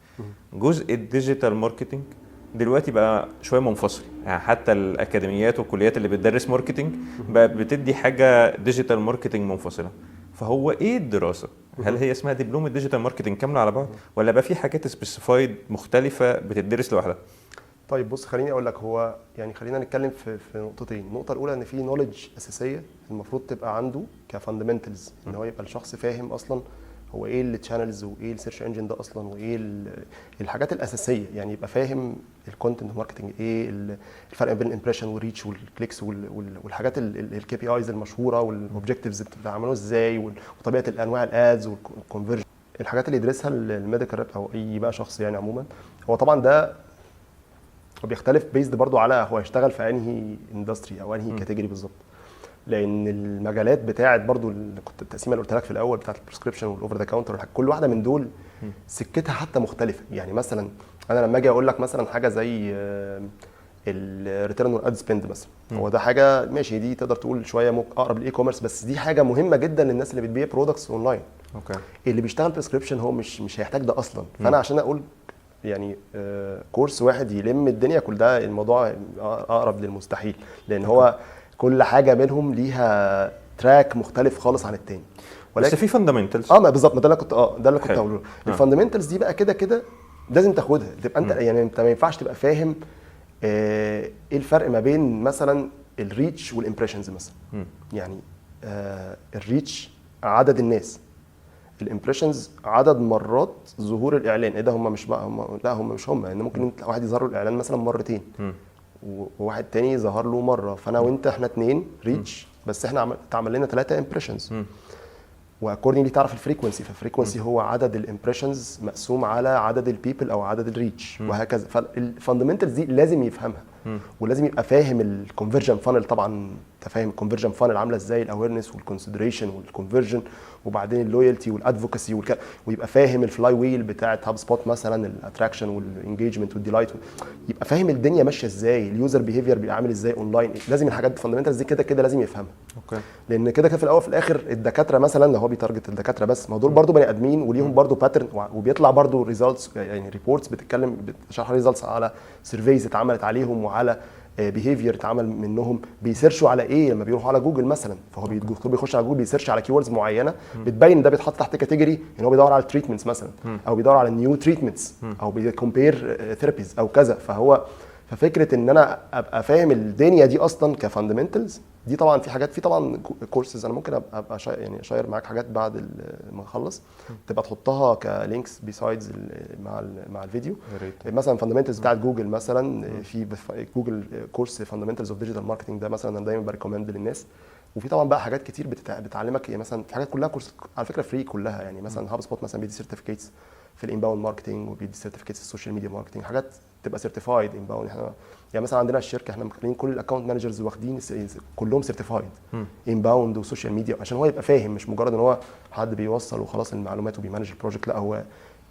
جزء ال digital marketing دلوقتي بقى شوية منفصل، يعني حتى الاكاديميات والكليات اللي بتدرس marketing بقى بتدي حاجة digital marketing منفصلة. فهو ايه الدراسة؟ هل هي اسمها دبلومه digital marketing كاملة على بعض، ولا بقى في حاجات specified مختلفة بتدرس لوحدها؟ طيب بص، خليني اقول لك، هو يعني خلينا نتكلم في نقطتين. النقطة الاولى ان في knowledge اساسية المفروض تبقى عنده ك fundamentals، ان هو يبقى الشخص فاهم اصلا هو ايه ال channels وايه ال search engine ده اصلا وايه الحاجات الاساسيه، يعني يبقى فاهم ال content marketing ايه، الفرق بين ال impression وال reach وال clicks والحاجات ال KPIs المشهورة وال objectives بتعملوه ازاي، وطبيعه الانواع ال ads وال conversion، الحاجات اللي يدرسها ال medical rep او اي بقى شخص يعني عموما. هو طبعا ده هو بيختلف based برضو على هو هيشتغل في انهي industry او انهي category بالظبط، لان المجالات بتاعت برضو اللي كنت التقسيمه اللي قلت لك في الاول بتاعت ال prescription وال over the counter، كل واحدة من دول سكتها حتى مختلفه. يعني مثلا انا لما اجي اقول لك مثلا حاجة زي ال return on ad spend مثلا، هو ده حاجة ماشي، دي تقدر تقول شوية ممكن اقرب لل e-commerce، بس دي حاجة مهمة جدا للناس اللي بتبيع products online. اللي بيشتغل prescription هو مش هيحتاج ده اصلا. فانا عشان اقول يعني course واحد يلم الدنيا كل ده، الموضوع اقرب للمستحيل، لان هو كل حاجة منهم ليها track مختلف خالص عن التاني. ولكن بس في fundamentals. اه ما بالظبط، ما ده اللي كنت ده اللي كنت هقوله. ال fundamentals دي بقى كده كده لازم تاخدها، تبقى انت يعني انت ما ينفعش تبقى فاهم ايه الفرق ما بين مثلا ال reach وال impressions مثلا. يعني ال reach عدد الناس، ال impressions عدد مرات ظهور الاعلان. ايه ده هم مش بقى هم، لا هم مش هم، لان ممكن واحد يظهر له الاعلان مثلا مرتين وواحد تاني ظهر له مره، فانا وانت احنا اتنين reach، بس احنا اتعمل لنا 3 impressions. و accordingly تعرف ال frequency، فال frequency هو عدد ال impressions مقسوم على عدد ال people او عدد ال reach وهكذا. فال fundamentals دي لازم يفهمها، ولازم يبقى فاهم ال conversion funnel طبعا. انت فاهم ال conversion funnel عامله ازاي، ال awareness وال consideration وال conversion وبعدين ال loyalty وال advocacy، ويبقى فاهم ال flywheel بتاعت HubSpot مثلا، ال attraction وال engagement وال delight، يبقى فاهم الدنيا ماشية ازاي، ال user behavior بيبقى عامل ازاي اونلاين. لازم الحاجات ال fundamentals دي كده كده لازم يفهمها. لان كده كده في الاول وفي الاخر الدكاترة مثلا لو هو بي target الدكاترة بس، ما دول برضو بني ادمين وليهم برضو pattern، وبيطلع برضو results، يعني reports بتتكلم بتشرح results على surveys اتعملت عليهم وعلى behavior اتعمل منهم، بي search وا على ايه لما بيروحوا على جوجل مثلا. فهو الدكتور بيخش على جوجل بي search على keywords معينة بتبين ده بيتحط تحت category ان هو بيدور على ال treatments مثلا، او بيدور على new treatments، او بي compare therapies او كذا. ففكره ان انا ابقى فاهم الدنيا دي اصلا ك fundamentals دي، طبعا في حاجات، في طبعا كورسز، انا ممكن ابقى يعني share معاك حاجات بعد ما اخلص تبقى تحطها ك links besides مع الفيديو. مثلا fundamentals بتاعت جوجل مثلا، في جوجل course fundamentals of digital marketing، ده مثلا انا دايما ب recommend للناس. وفي طبعا بقى حاجات كتير بتعلمك، يعني مثلا في حاجات كلها course على فكرة free كلها، يعني مثلا HubSpot مثلا بيدي certificates في ال inbound marketing وبيدي certificates في ال social media marketing، حاجات تبقى certified inbound. احنا يعني مثلا عندنا الشركة احنا مخلين كل ال account managers واخدين كلهم certified inbound و social media، عشان هو يبقى فاهم، مش مجرد ان هو حد بيوصل وخلاص المعلومات وبي manage ال project، لا هو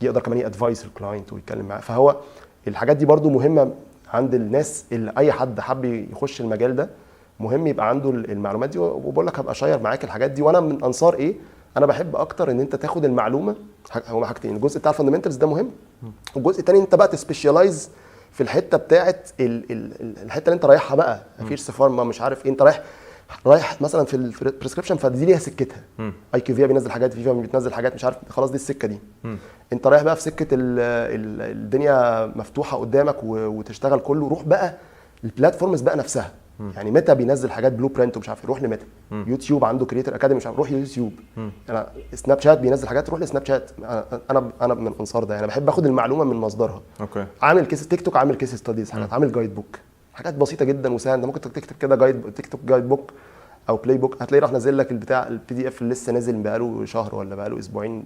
يقدر كمان ي advise ال client ويتكلم معاه. فهو الحاجات دي برضو مهمة عند الناس، اللي اي حد حب يخش المجال ده مهم يبقى عنده المعلومات دي. وبقول لك هبقى share معاك الحاجات دي. وانا من انصار ايه، انا بحب اكتر ان انت تاخد المعلومه، هما حاجتين، الجزء بتاع ال fundamentals ده مهم، والجزء الثاني انت بقى ت specialize في الحتة بتاعه الحتة اللي انت رايحها بقى، fierce pharma مش عارف ايه، انت رايح مثلا في ال prescription، فدي ليها سكتها، IQVIA بينزل حاجات، فيفا بتنزل حاجات، مش عارف، خلاص دي السكة دي. انت رايح بقى في سكة ال الدنيا مفتوحة قدامك وتشتغل كله، روح بقى ال platforms بقى نفسها. يعني ميتا بينزل حاجات blueprint ومش عارف إيه، روح لميتا. يوتيوب عنده creator academy مش عارف، روح يوتيوب. انا سناب شات بينزل حاجات، روح لسناب شات. انا من انصار ده، يعني بحب اخد المعلومة من مصدرها. عامل case تيك توك، عامل case studies، حاجات، عامل guide book، حاجات بسيطة جدا وسهله. انت ممكن تكتب كده guide تيك توك guide book او playbook، هتلاقيه راح نازل لك البتاع ال PDF اللي لسه نازل بقاله شهر ولا بقاله اسبوعين،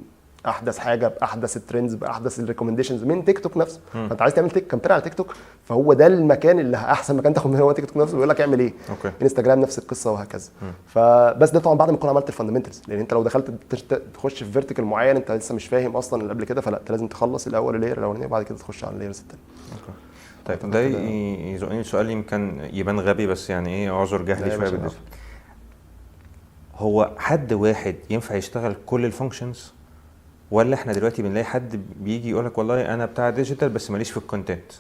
احدث حاجة باحدث ال trends باحدث ال recommendations من تيك توك نفسه. فانت عايز تعمل تيك campaign على تيك توك، فهو ده المكان اللي احسن مكان تاخد منه هو تيك توك نفسه، بيقول لك اعمل ايه. انستجرام نفس القصة وهكذا. فبس ده طبعا بعد ما تكون عملت ال fundamentals، لان انت لو دخلت تخش في vertical معين انت لسه مش فاهم اصلا اللي قبل كده، فلا، انت لازم تخلص الاول ال layer الاولانية وبعد كده تخش على ال layers الثانية. okay، طيب ده يزقني سؤال يمكن يبان غبي، بس يعني ايه، اعذر لا جهلي يا شوية باشا. بال digital. هو حد واحد ينفع يشتغل كل ال functions، ولا احنا دلوقتي بنلاقي حد بيجي يقول لك والله انا بتاع digital بس ماليش في ال content،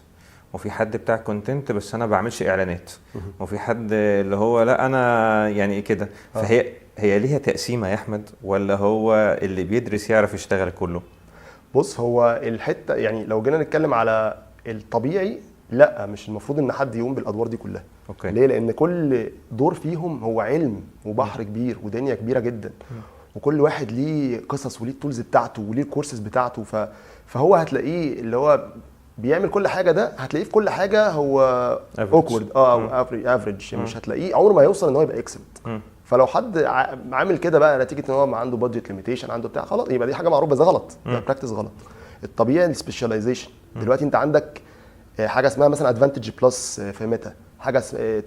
وفي حد بتاع content بس انا بعملش اعلانات، وفي حد اللي هو لا انا يعني ايه كده؟ فهي ليها تقسيمه يا احمد، ولا هو اللي بيدرس يعرف يشتغل كله؟ بص، هو الحتة يعني لو جينا نتكلم على الطبيعي، لا، مش المفروض ان حد يقوم بالادوار دي كلها. ليه؟ لان كل دور فيهم هو علم وبحر كبير ودنيا كبيرة جدا، وكل واحد ليه قصص وليه ال tools بتاعته وليه الكورسز بتاعته. فهو هتلاقيه اللي هو بيعمل كل حاجة ده، هتلاقيه في كل حاجة هو Average. awkward او average، مش هتلاقيه عمره ما هيوصل ان هو يبقى excellent. فلو حد عامل كده بقى نتيجة ان هو عنده budget limitation، عنده بتاع، خلاص يبقى دي حاجة معروفه، بس ده غلط، ده practice غلط. الطبيعي ال specialization. دلوقتي انت عندك حاجة اسمها مثلا Advantage Plus في ميتا، حاجة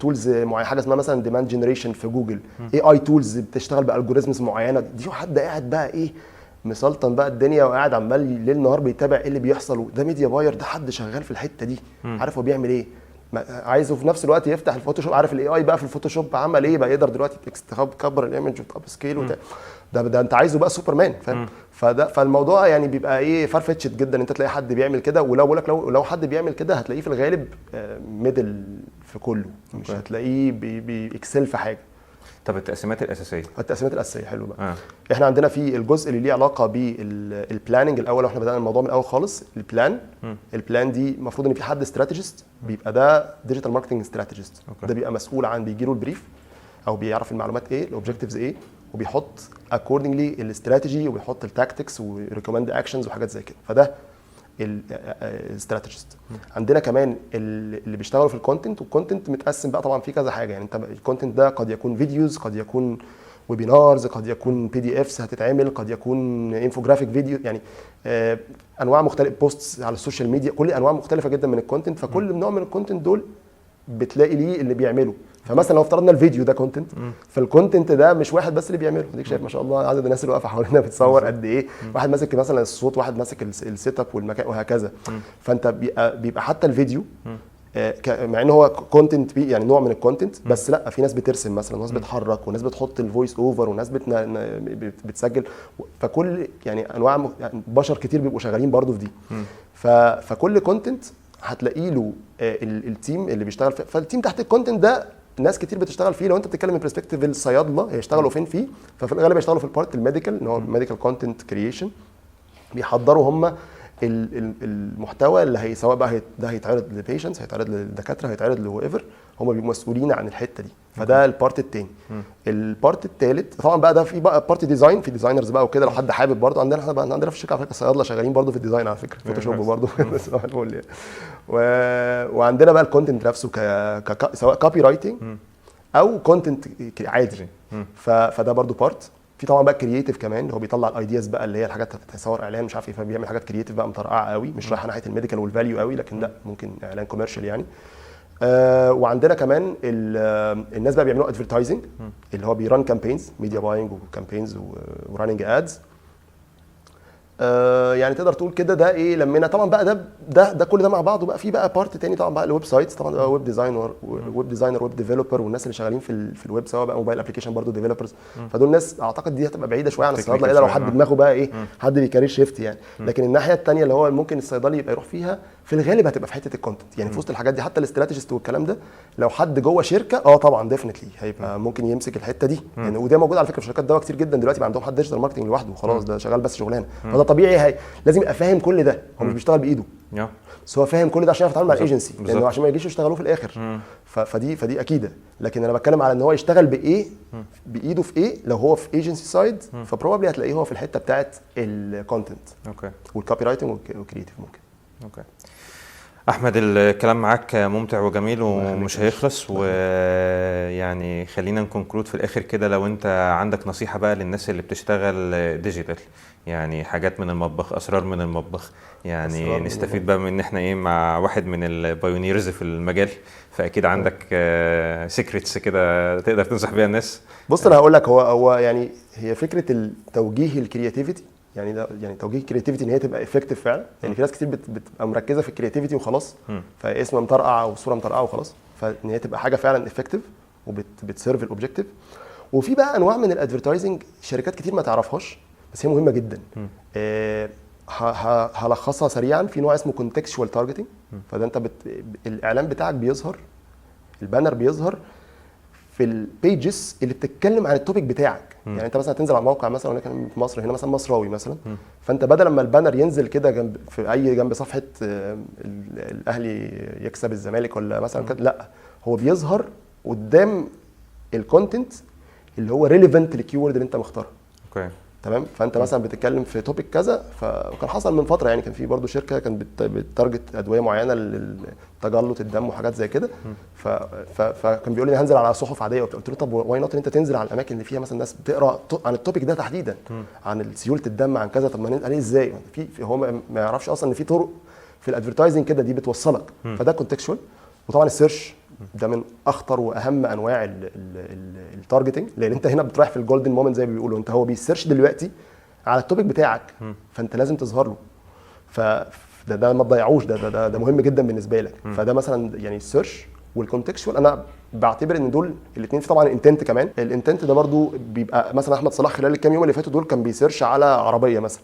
tools معينه، حاجة اسمها مثلا demand generation في جوجل، AI tools بتشتغل ب algorithms معينه. دي حد قاعد بقى ايه، مسلطن بقى الدنيا وقاعد عمال ليل نهار بيتابع ايه اللي بيحصل. ده media buyer، ده حد شغال في الحتة دي، عارف هو بيعمل ايه. عايزه في نفس الوقت يفتح الفوتوشوب، عارف ال AI بقى في الفوتوشوب عمل ايه بقى، يقدر دلوقتي تكبر ال image وت upscale. ده انت عايزه بقى سوبرمان، فاهم؟ فالموضوع يعني بيبقى ايه، far-fetched جدا انت تلاقي حد بيعمل كده. ولو بقول لك لو حد بيعمل كده هتلاقيه في الغالب middle في كله، مش هتلاقيه بي excel في حاجه. طب التقسيمات الاساسيه؟ التقسيمات الاساسيه، حلو بقى. احنا عندنا في الجزء اللي ليه علاقة بال planning الاول، واحنا بدانا الموضوع من الاول خالص، ال plan. ال plan دي المفروض ان في حد strategist، بيبقى ده digital marketing strategist. ده بيبقى مسؤول عن بيجي له ال brief او بيعرف المعلومات ايه، ال objectives ايه، وبيحط accordingly ال strategy وبيحط ال tactics و recommend actions وحاجات زي كده. فده ال strategist. عندنا كمان اللي بيشتغلوا في ال content، وال content متقسم بقى طبعا في كذا حاجه. يعني انت ال content ده قد يكون videos، قد يكون webinars، قد يكون PDFs هتتعمل، قد يكون infographic video، يعني انواع مختلفه، posts على ال social media، كل انواع مختلفة جدا من ال content. فكل نوع من ال content دول بتلاقي ليه اللي بيعمله. فمثلا لو افترضنا الفيديو ده content، فال content ده مش واحد بس اللي بيعمله. اديك شايف ما شاء الله عدد الناس اللي واقفة حوالينا بتصور قد ايه، واحد ماسك مثلا الصوت، واحد ماسك ال setup والمكان وهكذا. فانت بيبقى حتى الفيديو مع ان هو content بي يعني نوع من ال content، بس لا، في ناس بترسم مثلا، وناس بتحرك، وناس بتحط ال voice over، وناس بتسجل. فكل يعني انواع يعني بشر كتير بيبقوا شغالين برضو في دي. فكل content هتلاقي له ال team اللي بيشتغل فيه. فال team تحت ال content ده ناس كتير بتشتغل فيه. لو انت بتتكلم من perspective الصيادله هيشتغلوا فين فيه؟ ففي الغالب هيشتغلوا في ال part ال medical، ان هو medical content creation، بيحضروا هم المحتوى اللي هي سواء بقى ده هيتعرض لل patients، هيتعرض للدكاتره، هيتعرض ل whoever، هم بيبقوا مسؤولين عن الحتة دي. فده ال part الثاني. ال part الثالث طبعا بقى ده في بقى part design، في designers بقى وكده، لو حد حابب برضه. عندنا احنا بقى عندنا في الشركة على فكرة صيادله شغالين برضه في ال design على فكره، فوتوشوب برضه، صباح الفل يعني. وعندنا بقى ال content نفسه سواء copywriting او content عادي. فده برضو part. في طبعا بقى creative كمان، اللي هو بيطلع ال ideas بقى، اللي هي الحاجات تصور اعلان مش عارف ايه، فبيعمل حاجات creative بقى مطرقعه قوي، مش رايحة ناحية ال medical وال value قوي، لكن لا، ممكن اعلان commercial يعني. وعندنا كمان الناس بقى بيعملوا advertising، اللي هو بي run campaigns، media buying و campaigns و running ads. يعني تقدر تقول كده ده ايه لمينا. طبعا بقى ده كل ده مع بعضه بقى في بقى part تاني طبعا بقى ال websites، طبعا بقى web designer، web designer، web developer، والناس اللي شغالين في الويب سواء بقى mobile application برضه developers. فدول ناس اعتقد دي هتبقى بعيدة شوية عن الصيادله، الا لو حد دماغه بقى ايه، حد بي career shift يعني. لكن الناحية الثانية اللي هو ممكن الصيدلي يبقى يروح فيها في الغالب هتبقى في حتة ال content يعني، في وسط الحاجات دي. حتى ال strategist والكلام ده لو حد جوه شركة طبعا definitely هيبقى ممكن يمسك الحتة دي يعني. وده موجود على فكرة في شركات دواء كتير جدا دلوقتي، بقى عندهم حد digital marketing لوحده وخلاص، ده شغال بس شغلانة. فده طبيعي، هي لازم يبقى فاهم كل ده، هو مش بيشتغل بايده بس هو فاهم كل ده عشان يعرف يتعامل مع الايجنسي، لانه عشان ما يجيش يشتغلوه في الاخر. فدي اكيده. لكن انا بتكلم على ان هو يشتغل بايه، بايده في ايه. لو هو في agency side ف probably هتلاقيه هو في الحتة بتاعت ال content وال copywriting وال creative ممكن. okay احمد، الكلام معاك ممتع وجميل ومش هيخلص، ويعني خلينا ن conclude في الاخر كده. لو انت عندك نصيحة بقى للناس اللي بتشتغل digital، يعني حاجات من المطبخ، اسرار من المطبخ، يعني نستفيد بقى من ان احنا ايه مع واحد من ال pioneers في المجال، فاكيد عندك secrets كده تقدر تنصح بيها الناس. بص انا هقول لك، هو يعني هي فكرة التوجيه ال creativity، يعني ده يعني توجيه ال creativity ان هي تبقى effective فعلا. يعني في ناس كتير بتبقى مركزه في ال creativity وخلاص، فاسم مطرقع وصوره مطرقعه وخلاص، فان هي تبقى حاجة فعلا effective وبت serve ال objective. وفي بقى انواع من ال advertising شركات كتير ما تعرفهاش بس هي مهمة جدا. هلخصها سريعا. في نوع اسمه contextual targeting، فده انت الاعلان بتاعك بيظهر، ال banner بيظهر في ال pages اللي بتتكلم عن ال topic بتاعك. يعني انت مثلا هتنزل على موقع مثلا، ولكن في مصر هنا مثلا مصراوي مثلا، فانت بدل ما ال banner ينزل كده جنب في اي جنب صفحة الاهلي يكسب الزمالك ولا مثلا كده، لا هو بيظهر قدام ال content اللي هو relevant لل keyword اللي انت مختارها. okay تمام. فانت مثلا بتتكلم في topic كذا، وكان حصل من فترة يعني، كان في برضو شركة كانت بت target ادوية معينة لتجلط الدم وحاجات زي كده، فكان بيقول لي هنزل على صحف عادية، قلت له طب why not ان انت تنزل على الاماكن اللي فيها مثلا ناس بتقرا عن ال topic ده تحديدا، عن سيولة الدم، عن كذا. طب ما قال ازاي؟ في هو ما يعرفش اصلا ان في طرق في ال advertising كده دي بتوصلك. فده contextual. وطبعا ال search ده من اخطر واهم انواع ال targeting، لان انت هنا بتروح في ال golden moment زي ما بيقولوا، انت هو بي search دلوقتي على ال topic بتاعك، فانت لازم تظهر له. فده ده ما تضيعوش، ده ده ده مهم جدا بالنسبة لك. فده مثلا يعني ال search وال contextual انا بعتبر ان دول الاثنين. في طبعا ال intent كمان، ال intent ده برضو بيبقى مثلا احمد صلاح خلال الكام يوم اللي فاتوا دول كان بي search على عربية مثلا،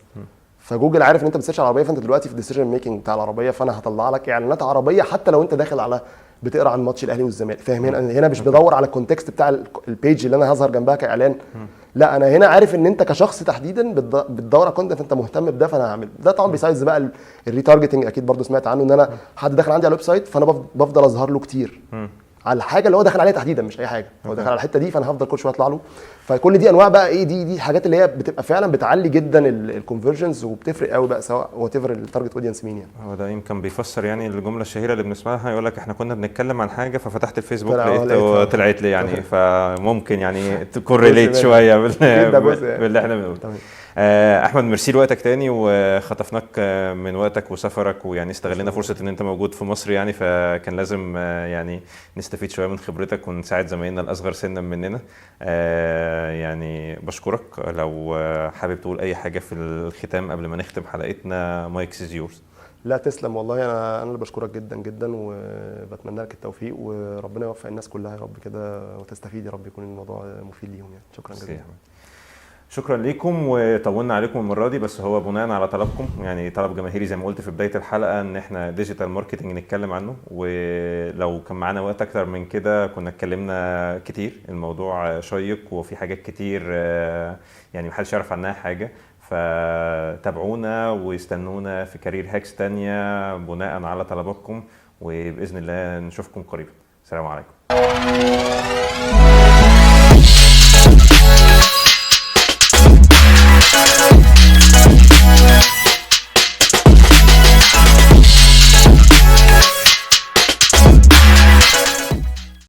فجوجل عارف ان انت بت search على عربية، فانت دلوقتي في ال decision making بتاع العربية، فانا هطلع لك اعلانات عربية حتى لو انت داخل على بتقرا عن ماتش الاهلي والزمالك، فاهم؟ هنا مش بدور على ال context بتاع ال page اللي انا هظهر جنبها كاعلان، لا انا هنا عارف ان انت كشخص تحديدا بتدور على content، فانت مهتم بده، فانا هعمل ده. طبعا besides بقى ال retargeting اكيد برضو سمعت عنه، ان انا حد دخل عندي على ال website فانا بفضل اظهر له كتير على الحاجة اللي هو دخل عليها تحديدا، مش اي حاجة، هو دخل على الحتة دي فانا هفضل كل شوية اطلع له. فكل دي انواع بقى ايه، دي الحاجات اللي هي بتبقى فعلا بتعلي جدا ال conversions وبتفرق قوي بقى سواء whatever ال target audience مين يعني. هو ده يمكن بيفسر يعني الجملة الشهيرة اللي بنسمعها، يقول لك احنا كنا بنتكلم عن حاجة ففتحت الفيسبوك لقيته طلعت لي يعني، فممكن يعني ت correlate شوية باللي احنا بنقوله. احمد ميرسي لوقتك تاني، وخطفناك من وقتك وسفرك، ويعني استغلينا فرصة ان انت موجود في مصر يعني، فكان لازم يعني نستفيد شوية من خبرتك ونساعد زمايلنا الاصغر سنا مننا. يعني بشكرك. لو حابب تقول اي حاجة في الختام قبل ما نختم حلقتنا، mic is yours. لا تسلم والله، انا اللي بشكرك جدا جدا، وبتمنى لك التوفيق، وربنا يوفق الناس كلها يا رب كده، وتستفيد يا رب، يكون الموضوع مفيد ليهم يعني. شكرا جزيلا. شكرا ليكم، وطولنا عليكم المرة دي، بس هو بناء على طلبكم، يعني طلب جماهيري زي ما قلت في بداية الحلقة ان احنا digital marketing نتكلم عنه، ولو كان معانا وقت اكتر من كده كنا اتكلمنا كتير. الموضوع شيق وفي حاجات كتير يعني محدش يعرف عنها حاجة، فتابعونا واستنونا في career hacks تانية بناء على طلباتكم، وباذن الله نشوفكم قريبا. السلام عليكم.